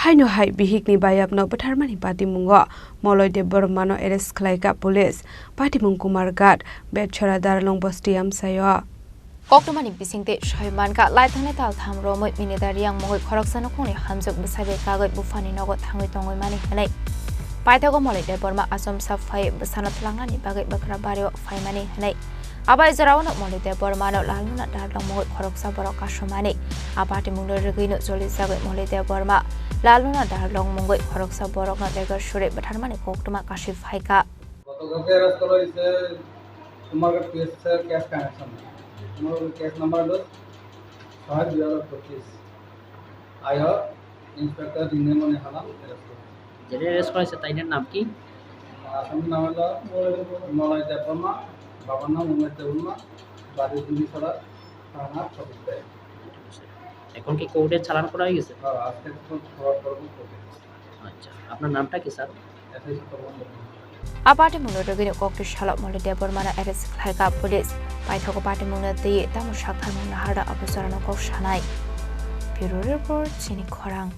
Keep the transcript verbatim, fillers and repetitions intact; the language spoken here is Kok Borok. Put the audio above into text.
Haino hai bihikni bayapno bwtharmani patimungo Moloi Debbarmano arrest khlaikha police. Patimung Kumarghat, Betchora Darlong bosti amchaio. Koktwmani bisingtwi soi mankha, laithangni tal tham romwi Minida Riyang mungwi khoroksa nukhungni hamjwk bwsai bai kagwi buphani nogo thangwi tongwi mani hwnwi. Paithago Moloi Debbarma achomsa phaiwi bwsano twlangnani bagwi bwkra bario phaimani hwnwi. Abai jorao no Moloi Debbarmano Lalnuna Darlong mungwi khoroksa borok kasumani. A patimungno rwgwino cholijagwi Moloi Debbarma Lalnuna Darlong mungwi khoroksa borokno legar suri bwtharmani koktwma kasui phaikha. গতকালকে অ্যারেস্ট করা হয়েছে Kumarghat PSC case connection, Kumarghat case number হলো ছয় দুই হাজার পঁচিশ। আয়ো ইন্সপেক্টর জিন্দেমণি হালাম অ্যারেস্ট করেছে। যেটা অ্যারেস্ট করা হয়েছে তাইটার নাম কি? আসামির নাম হলো মলয় দেববর্মা, বাবার নাম উমেশ দেববর্মা, বাড়ি জুড়িছড়া, থানা সদর। এখন কি কোর্টে চালান করা হয়ে গেছে? হ্যাঁ, আজকে তো খবর করবো কোর্টে। আচ্ছা, আপনার নামটা কি, স্যার? এসআই সুতপন Debbarma. A patimungno rwgwino koktwi salo Moloi Debbarmano arrest khlaikha police. Paithago patimungno twiwi tamo saktharmung naharda abo jorano kok sanai. Bureau Report, Chini Khorang.